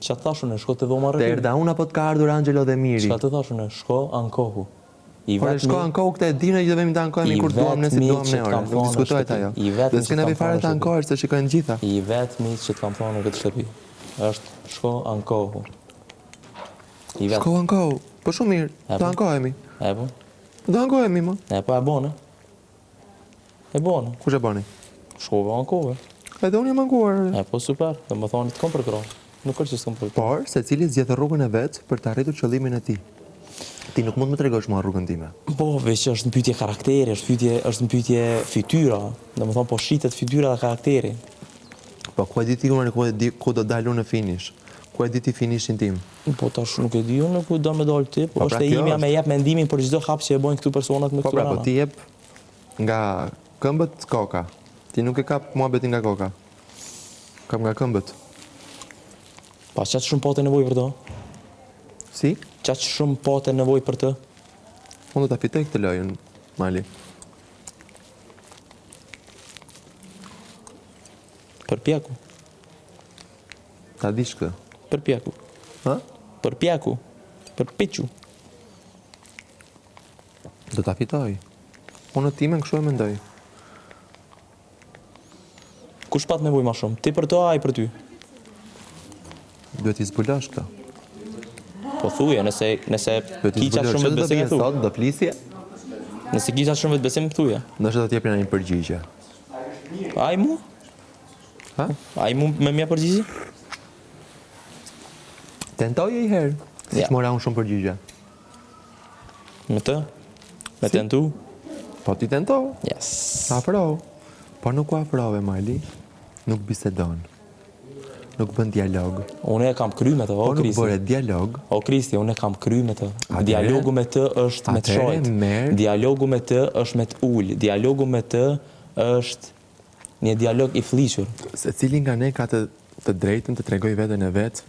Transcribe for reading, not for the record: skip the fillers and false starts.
Çka të thashë unë, shko te dhoma Të rrëfimit. erdha unë apo të ka ardhur Angelo dhe Miri? Çka të thashë unë, shko ankohu. I Ore vetmi shko ankohu këtë e dimë ne që do vemi të ankohemi I kur duam ne si vetmi duam që ne të ore. kam Nuk thonë në diskutohet shtëpi. ajo. I Dhe vetmi që s'ke të kam nevojë thonë fare në të shtëpi. ankohesh se shikojnë të gjitha. I vetmi që të kam thonë në këtë shtëpi është shko ankohu. I vetmi. Shko ankohu. Po shumë mirë, E do po. ankohemi. E po. Do ankohemi mo. E po e bone. E bone. Kush e boni? Shkove ankove. Edhe unë jam ankuar. E po super, do më thonë të kom përkrah. Nuk është që s'kom përkrah. Por, secili zgjedh rrugën e vet për të arritur qëllimin e tij. Ti nuk mund të më tregosh mua rrugën time. Po, veç është në pyetje karakteri, është pyetje, është në pyetje fytyra. Do më thonë po shitet fytyra dhe karakteri. Po ku e di ti unë ku e di ku do dal unë në finish? Ku e di ti finishin tim? Po tash nuk e di unë ku do me dal ti, po Po pra është e kjo imja është. me jep mendimin për çdo hap që e bojnë këtu personat me Po këtu pra, po rana. ti jep nga këmbët koka. Ti nuk e kap muhabetin nga koka. Kap nga këmbët. Pa qaq shumë pate nevojë për të? Si? Qaq shumë pate nevojë për të? Unë do ta fitoj këtë lojën, Mali. Përpjeku. Ta dish këtë. Përpjeku. Ha? Përpjeku. Përpiqu. Do ta fitoj. Unë timen kështu e mendoj. Kush pat nevojë ma shumë? Ti për të, ai për ty? Duhet t'i zbulosh këto. Po thuje, nëse nëse Duhet t'i ki qaq zbulosh. shumë Çfarë do të vetëbesim e bie thu. sot, do flisje? Nëse ki qaq shumë vetëbesim thuje. Ndoshta do të jepni një përgjigje. Ai mu? Ha? Ai mu me m'jep përgjigje? Tentoje një herë. Siç Ja. mora unë shumë përgjigje. Me të? Me tentu? Po ti tento. Yes. Afro. Po nuk u afrove, Mali. Nuk bisedon. Nuk bën dialog. Unë e kam kry me të, o Po nuk Kristi. bëre dialog. O Kristi, unë e kam kry me të. Atëherë- Dialogu me të është me të atëherë shajt. merr- Dialogu me të është me të ul. Dialogu me të është një dialog i flliqur. Secili nga ne ka të të drejtën të tregojë veten e vet.